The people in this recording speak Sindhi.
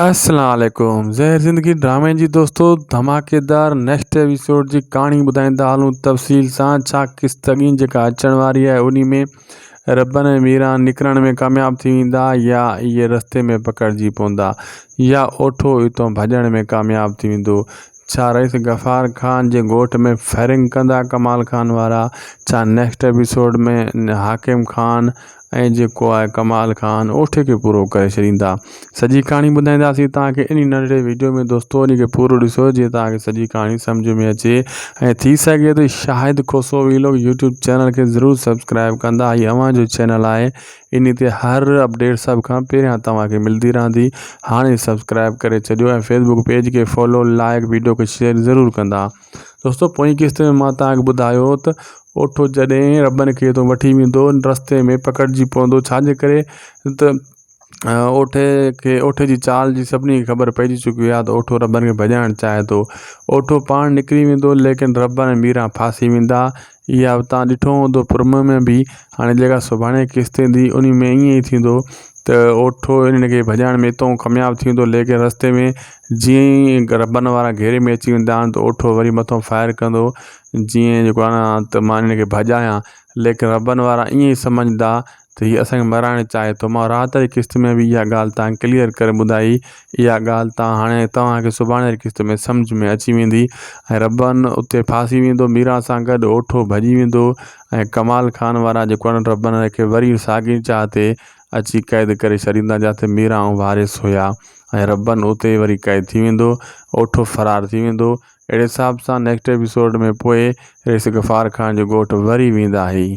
السلام عليڪم زهر زندگي ڊرامي جي دوستو ڌماڪيدار نيڪسٽ ايپيسوڊ جي ڪهاڻي ٻڌائيندا هلون تفصيل سان ڇا قسط اڳين جيڪا اچڻ واري آهي انهي ۾ ربن ۽ ميران نڪرڻ ۾ ڪامياب ٿي ويندا يا اهي رستي ۾ پڪڙجي پوندا يا اوٺو اتو ڀڄڻ ۾ ڪامياب ٿي ويندو ڇا رئيس غفار خان جي ڳوٺ ۾ فائرنگ ڪندا ڪمال خان وارا ڇا نيڪسٽ ايپيسوڊ ۾ حاڪم خان ۽ جيڪو آهي ڪمال خان اوٺي کي پورو ڪري ڇڏيندا سڄي ڪهاڻي ٻڌائينداسين توهان کي انهي ننڍڙي ويڊيو ۾ دوستو انهي کي پورو ڏسو جيئن توهان کي سڄي ڪهاڻي سمجهه ۾ اچي ۽ ٿي سگهي ته Shahid Khoso vlog YouTube channel کي ضرور سبسڪرائب ڪندا هي اوهان جو چينل آهي انهي تي هر اپڊيٽ سڀ کان پهريان توهان کي ملدي رهندي هاڻي سبسڪرائب ڪري ڇڏيو ۽ فيسبوڪ پيج کي فالو لائڪ ويڊيو کي شيئر ضرور ڪندا دوستو پوئين قسط ۾ مان توهان کي ٻڌايو ته اوٺو جڏهن ربن کي هتو وٺي ويندو رستي ۾ پڪڙجي پوندو ڇاجي ڪري ته اوٺي کي اوٺي جي چال جي سڀني کي خبر پئجي چڪي آهي ته اوٺو ربن کي ڀڄائڻ چاهي ٿو اوٺو پاڻ نڪري ويندو ليڪن ربن ۽ ميران ڦاسي ويندا اها به تان ڏٺو هوندو پرمو ۾ به هاڻي جيڪا سڀاڻي قسط ايندي انهي ۾ ائين ئي ٿيندو ته اوٺو انهن کي ڀڄائڻ ۾ اتو ڪامياب ٿيندو ليڪن رستي ۾ جيئن ئي ربن وارا گهيري ۾ اچي ويندا آهن ته اوٺو وري مٿو فائر ڪندو جيئن جيڪو آهي نه ته مان انهن کي ڀڄايان ليڪن ربن وارا ائين ئي سمجهندا ته هي اسان کي مرائڻ چاهي ٿو. مان رات واري قسط ۾ به اها ڳالهه توهان کي ڪليئر ڪري ٻڌائي. اها ڳالهه توهان هاڻي توهان کي سڀاڻي واري قسط ۾ سمجهه ۾ اچي ويندي ۽ ربن اتي ڦاسي ويندو ميران سان گڏ اوٺو ڀڄي ويندو ۽ ڪمال خان وارا جيڪو آهن ربن کي وري ساڳي جاء تي اچي قيد ڪري ڇڏيندا جاتي ميران ۽ وارث هيا ۽ ربن اتي وري قيد ٿي ويندو اوٺو فرار ٿي ويندو اهڙي حساب سان نيڪسٽ ايپيسوڊ ۾ پوء رئيس غفار خان جو ڳوٺ وري ويندا هي.